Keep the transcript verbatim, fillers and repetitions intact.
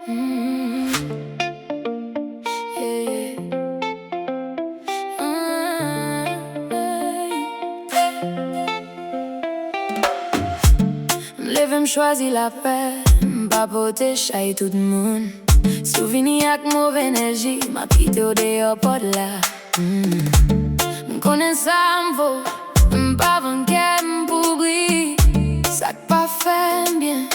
Mm. Yeah. Ah, hey. M leve, m chwazi lapè, m pa pote chay tout moun. Si w vini ak move enèji, m ap kite w deyò pòt la. Mm. M konnen sa m vo, m pa vann kè m pou bri. Sa k pa fè m byen,